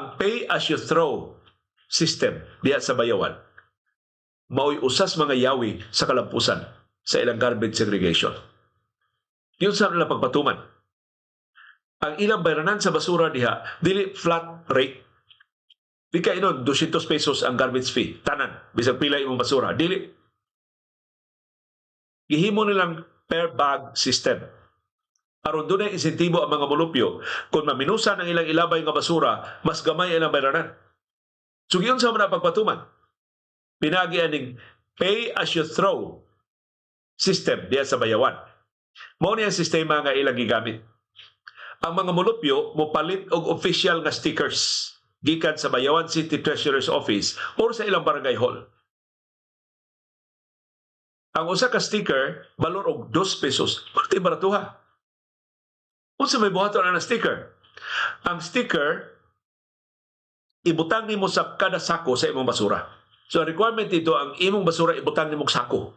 Ang pay as you throw system diha sa Bayawan mao'y usas mga yawi sa kalampusan sa ilang garbage segregation. Giunsa nila pagpatuman? Ang ilang bayranan sa basura diha dili flat rate. Di ka inon 200 pesos ang garbage fee tanan bisag pila imong basura, dili. Gihimo nilang per bag system aron dunay insentibo ang mga mulupyo. Kung maminusan ang ilang ilabay nga basura, mas gamay ang ilang bayranan. So giunsa man ang pagpatuman? Pinagi aning pay as you throw system diha sa Bayawan. Mao ni ang sistema nga ilang gigamit. Ang mga mulupyo mopalit og official nga stickers gikan sa Bayawan City Treasurer's Office or sa ilang barangay hall. Ang usa ka sticker balor og 2 pesos. Parte baratuha. Unsa may buhaton ang sticker? Ang sticker ibutang nimo sa kada sako sa imong basura. So ang requirement dito, ang imong basura ibutang nimo og sako.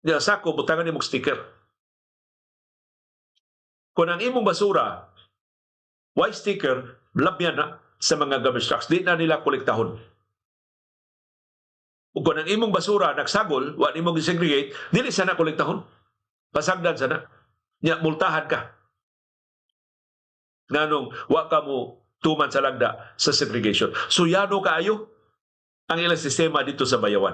Diya sako butangan nimo og sticker. Kung ang imong basura way sticker, labyan na sa mga garbage trucks. Di na nila kolektahon. Ug kung ang imong basura nagsagol, wa nimo gi-segregate, dili sana kolektahon. Pasagdan sana. Nya multahan ka. Nganong wa ka mo tuman sa lagda sa segregation. Suyano kaayo ang ilang sistema dito sa Bayawan.